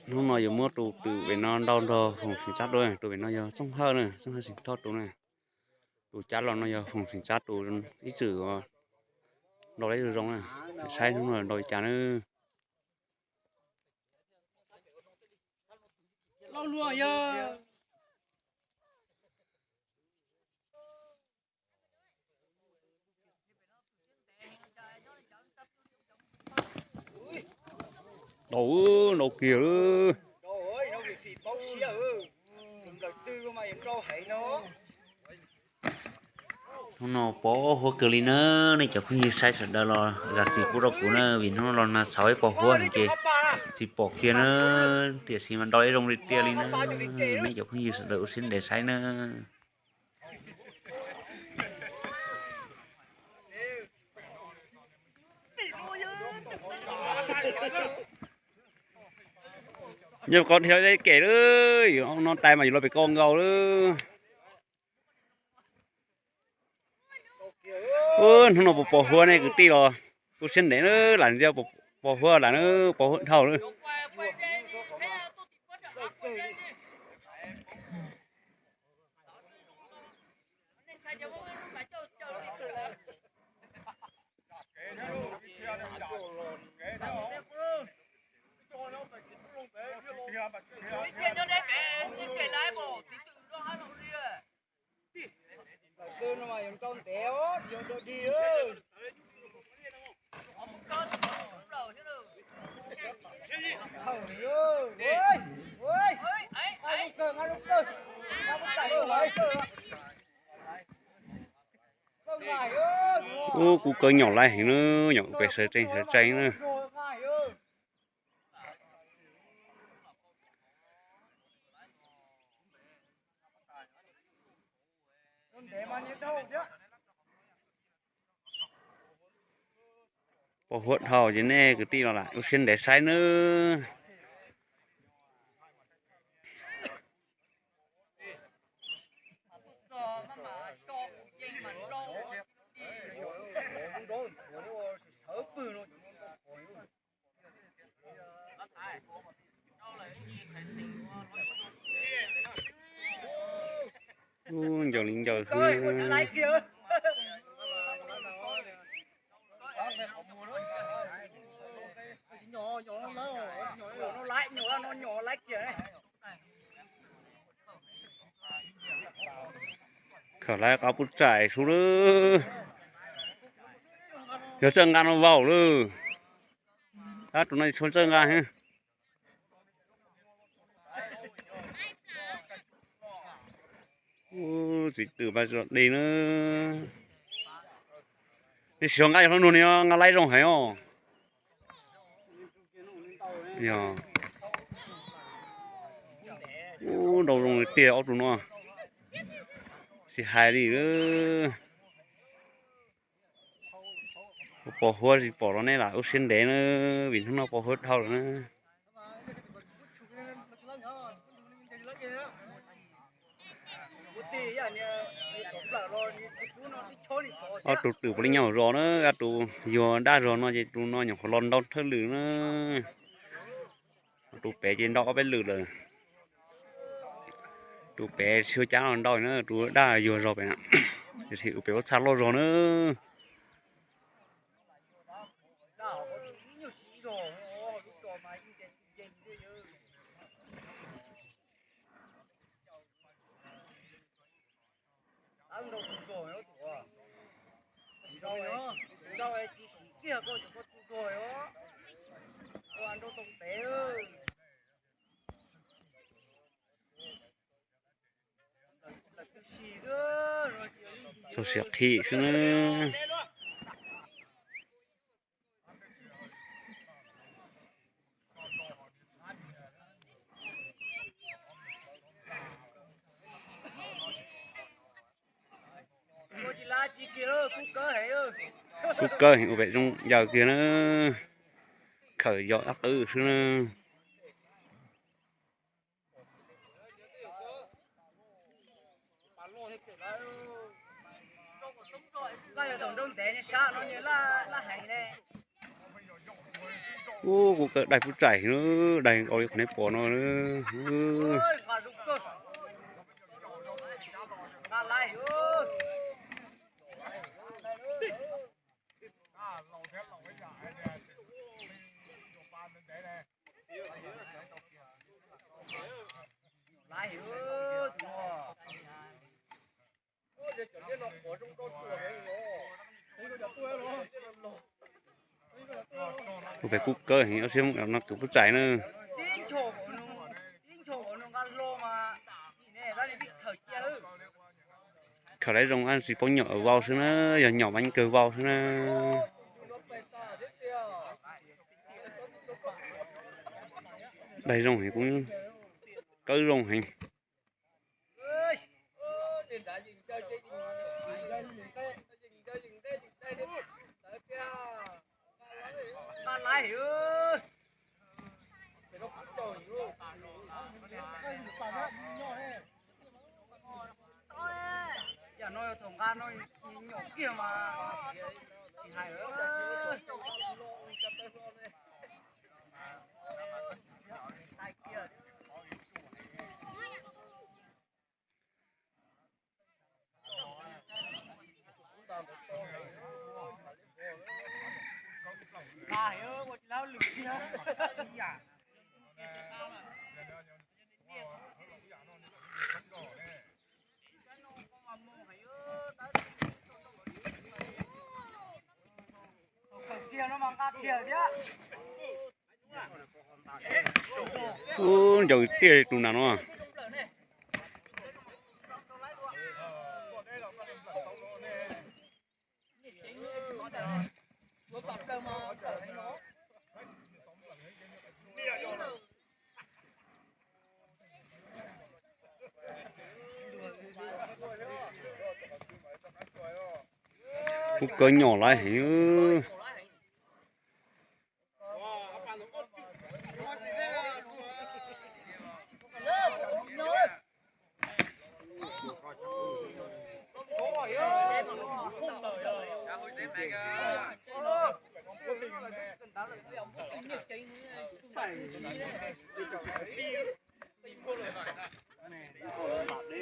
Hnub no yuav muab tus twm pem no nrau nrog Foom Xeem Tsab dua. Tus pem no yog Txooj Hawj na, Txooj Hawj Xeem Thoj tus na. Tus cab los no yog Foom Xeem Tsab tus ib txwm nrau leb zoo zoo na. Saib hnub no nrau li cas na. Nrau, nrau kiag lawm. Hnub no pos huab kawg li na, nej cov phooj ywg saib sawv daws los zam txim pub rau kuv na, vim hnub no los nag txhawv ib pos huab ces tsis pom kiag na, tiam sis mas nrau ib zoo li tiag li na, nej cov phooj ywg sawv daws ua siab ntev saib na. Nyob koj dhia kem lawm, yuav no tais mas yuav los pem koj nkaus lawm. Hnub no puas pos huab ne kwv tij los? Ua siab ntev na, lam ntsia pos huab lam na, pos huab dhau lawm. Ub, kuv kawg nyom laiv heev na, nyom pem sawv tsees sawv tsees na. Pos huab dhau ces nej kwv tij los lam ua siab ntev saib nawb. Ub, ncaws li ncaws xwb. Khaws lawv qab pub tsaim xwb lawm. Yog txawj nqa no vau lawm. Ab, tus no tsis txawj nqa. Ub, txiv twm pab tso dej na. Nej sim nqa yog hlob nug ni, nqa laib zoo heev os. Yog. Ub, nrau zoo li tiag ob tug no. Tsis hais li. Pos huab tsis pom los nej lam ua siab ntev na, vim hnub no pos huab dhau lawm na. Ob tug twm puav leej nyob hauv zos na, ob tug yuag daj zog no ces tus no nyuam qhuav los ntau thawj lwm na. Tus pem ces ntau ob peb lwm lawm. Tus pem tsis ua cas los ntau na, tus daj yuag zog pem na. Tiam sis tus pem ua txha loj zog na. Txog siav qhim xwb na. Kub kawg, ua pem zoo ncaws kiag na. Khawm yos dab qwb xwb na. Ub, kuv kawg daig pub tsaim na, daig nkaus li qhov nej pom no. Kuv pem kuj kawg heev, ob sib no kwv pub tsaim na. Khaws lawv zoo tsis paub nyom vau xwb na, yog nyom mas yeej kawg vau xwb na. Daig zoo heev, kuv kawg zoo heev. Yam no yog thaum nqa no nyom kiag mas tsis hais. Ub, ncaws tiag li tus nram no. Kuv kawg nyom lawm heev.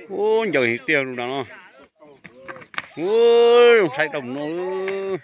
Ub, ncaws heev tiag tus nram no. Ub, saib rau mus no.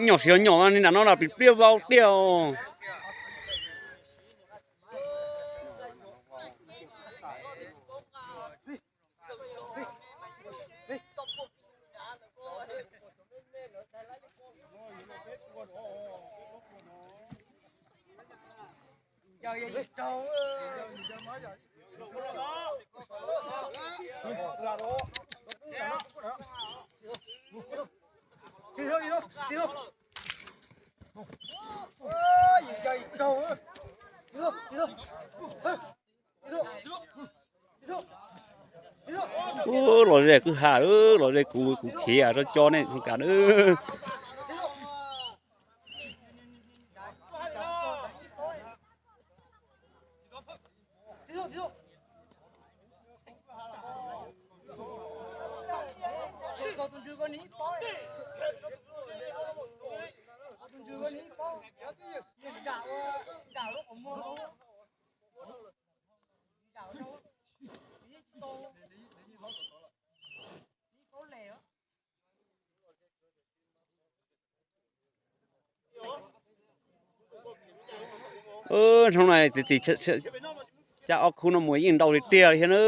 Nyom siav nyom li nram no los pim pliaj vau tiag os. Ub, los ze kwj ha, los ze kuv, kuv khiav rau cov nej kam na. Hnub no txiv txiv cab ob khub no mus yeej ntau tiag tiag li thiab na.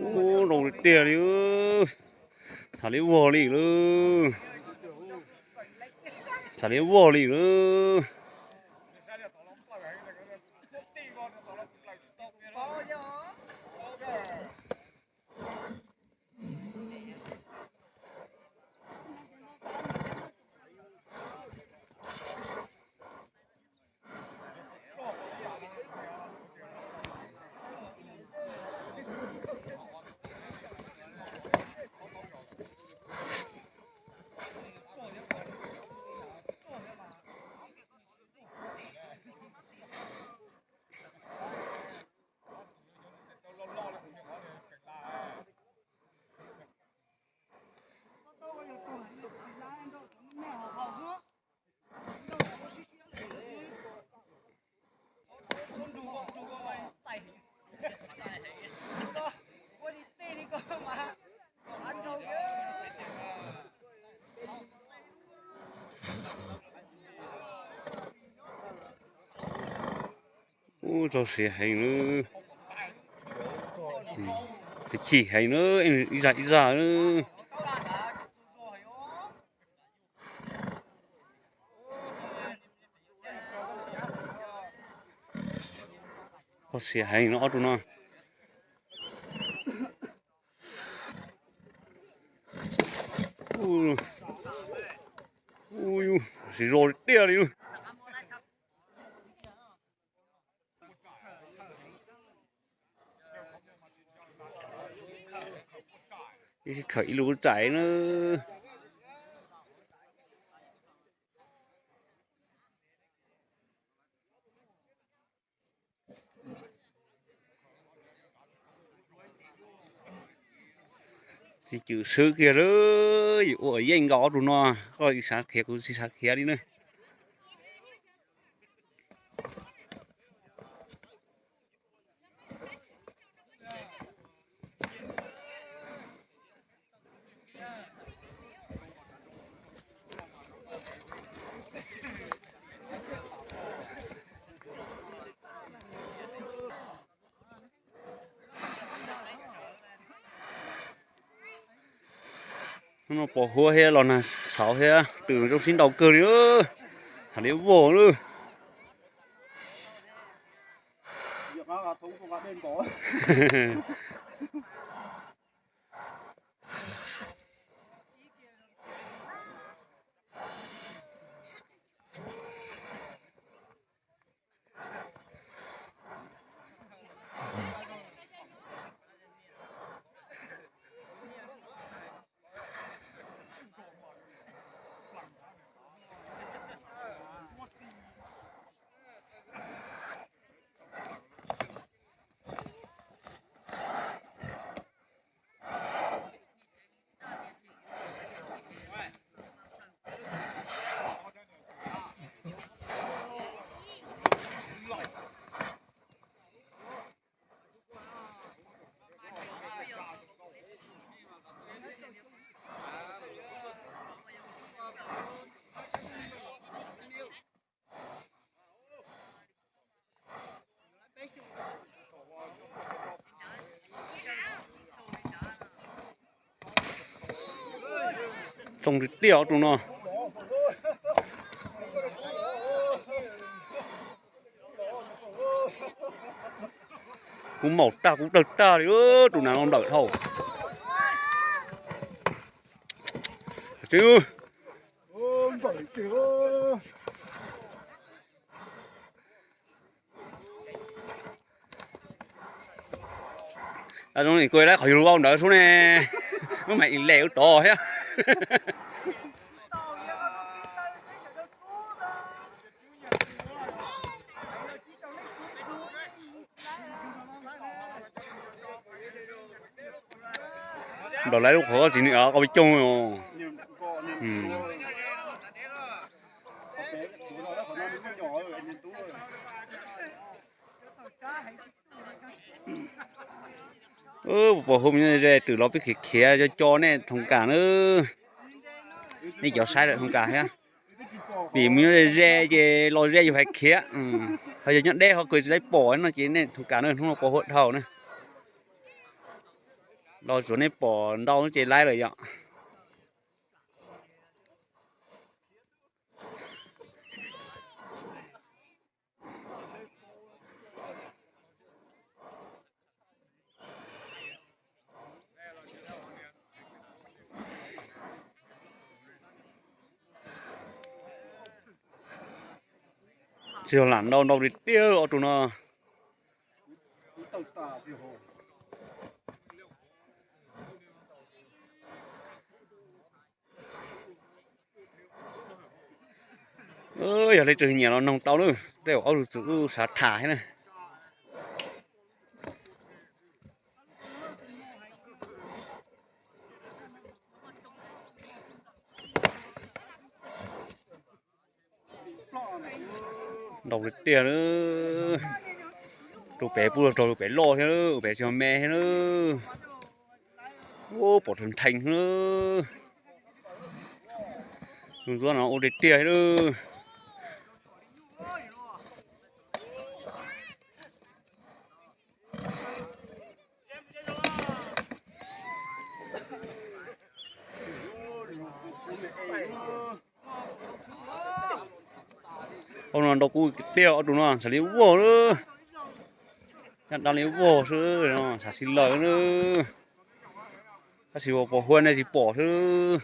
Ub, zoo tiag li. Txhav li vog li lawm. Txhav li vog li lawm. Ub, txaus siav heev lawm. Chim heev na, ib zaj ib zaj. Txaus siav heev no ob tug no. Ub, siv zog tiag li. Ib sij khawm ib lub tsam na. Txiv cwm swb kiag lawm, yuav ua yeej nkaus ob tug no, koj xav khiav kuv tsis xav khiav li na. Hnub no pos huab thiab los nag txhauv thiab, twm zoo sib ntaus kawg li. Txhav li vog lawm. Txoog tiag tiag tus no. Kuv maum tag kuv dawg tag li, tus nas no ntawm dhau. Zoo li kuv lawv qhov yug lub au ntawd xwb ne, lub mas ib leeg ub tod thiab. Nplaum lawv lub qhov txiv nws qau peb coog. Puas hu me nyuam ze twm los peb khiav khiav co co nej thoom kam na. Nej cov saib lawm thoom kam thiab. Vim me nyuam ze ze ces los ze yus hais khiav. Ho yog nyob deb ho kws tsis laib pom no ces nej thoom kam na, hnub no puas hu dhau na. Los tsuav nej pom ntau ces laib lawm yom. Tsis yog lam ntau ntau tiag tiag ob tug no. Yog leej twg nyiam los noog tau lawm, tej zaum ob tug txwm wb xav tham thiab na. Ntau tiag tiag lawm. Tus pem pub rau tus pem loj thiab, tus pem tsis yog me thiab lawm. Ua pom rhees rhees lawm. Tus ntsuab no ua tiag tiag lawm. Ob no ntau kub tiag, ob tug no xav li vog lawm. Caj dab li vog xwb, xav sib laws lawm. Tab sis puas huaj nej tsis pom xwb.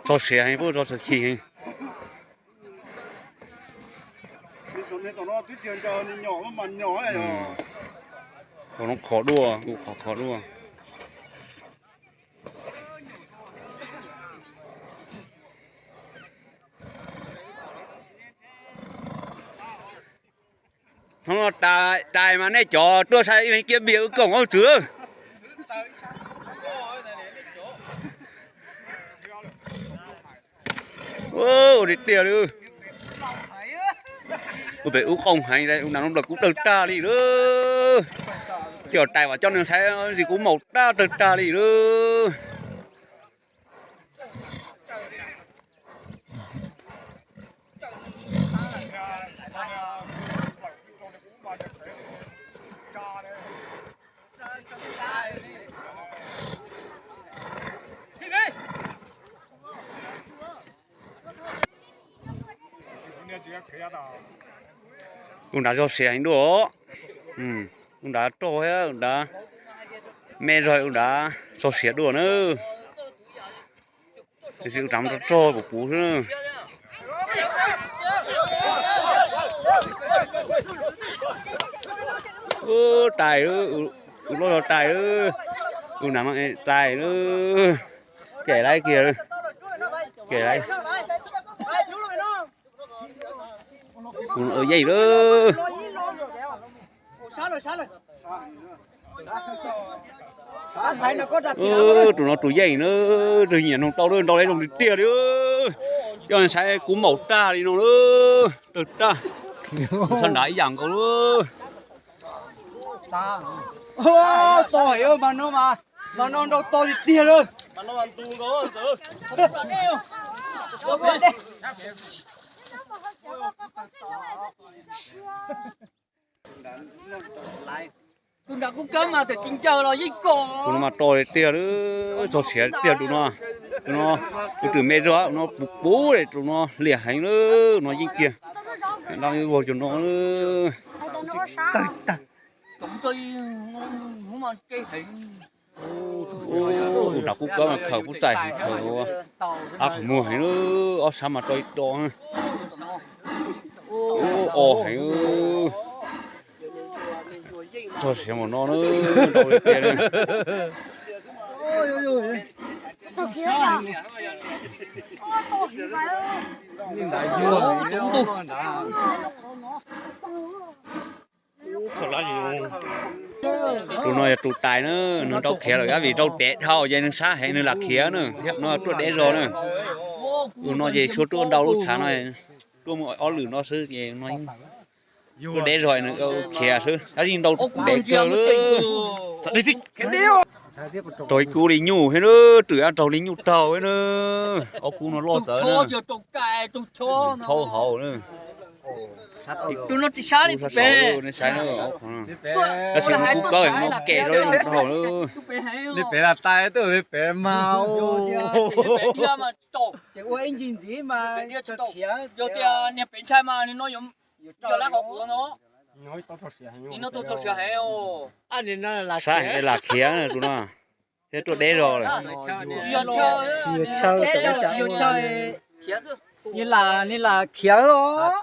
Tso siav heev, puab tso siav chim heev. Tau no khov dua, kuj khov khov dua. Hnub no rais mas nej cov tuaj saib ib leeg kiab npias wb koom ob txwv. Ua tiag tiag li. Ua pem ub qoo heev, ua nas no nplawm kub dawg tag li lawm. Cov tais vam coj nws saib zis kuv maum raj tawg rag li lawm. Ua nrad txog siav heev dua. Ua nrad rog thiab ua nrad me zog ua nrad txog siav dua na. Tiam sis ua nrad rog rog puv puv xwb na. Tais, ua loj zog tais, ua nrad tais na. Kem laib kiag, kem laib. Tus no yeej lawm. Tus no tus yeej na, twb nyiam noog tau lawm, nrau lawm zoo tiag tiag li. Coj saib kuv maum raj li no lawm, tawg raj. Kuv sab nrad ib yam nkaus lawm. To heev mas no mas, mas no nrau to tiag tiag lawm. Tus nram kub kawb mas tam tsis ncaws los yeej kom. Tus no mas to tiag lawm, txog siav tiag tus no. Tus no, tus twm me zog no puv puv, tus no liam heev lawm, no yeej tiag. Dab vog cov no. Tus nram kub kawb mas khaws kub txaij heev, khaws qab qhov muag heev, ob sab mas rau ib do. O heev. Txog siav mus no na, nrau li tiag na. Tus no yog tus tais na, nws nrau khiav lawm, vim nrau dev dhau ces nws sab heev nws lam khiav na. No tuaj deb zog na. Tus no ces suav tuaj ntau lub tshav no, tuaj mus ob lwm no xwb ces no tuaj deb zog nws khiav xwb, tab sis nrau dev kawg lawm. Raug ib kub li nyuj thiab na, twm ab raug li nyuj raug thiab na. Ob kub no loj txawv na. Thaub hauv na. Tus no tsis sab li tus pem. Nej saib na, tab sis no kub kawb no kem rau li raug na. Li pem lam tais tuaj li pem mas. Ces ua ib ncig ntxiv mas khiav. Yog tias niag pem ntshai mas nws no yog lab qhov quav no. Nim no tau txog siav heev. Sab heev lam khiav tus no. Thiab tuaj deb zog lawm. Tsis yog chaw, tsis yog chaw. Ni lam, ni lam khiav os.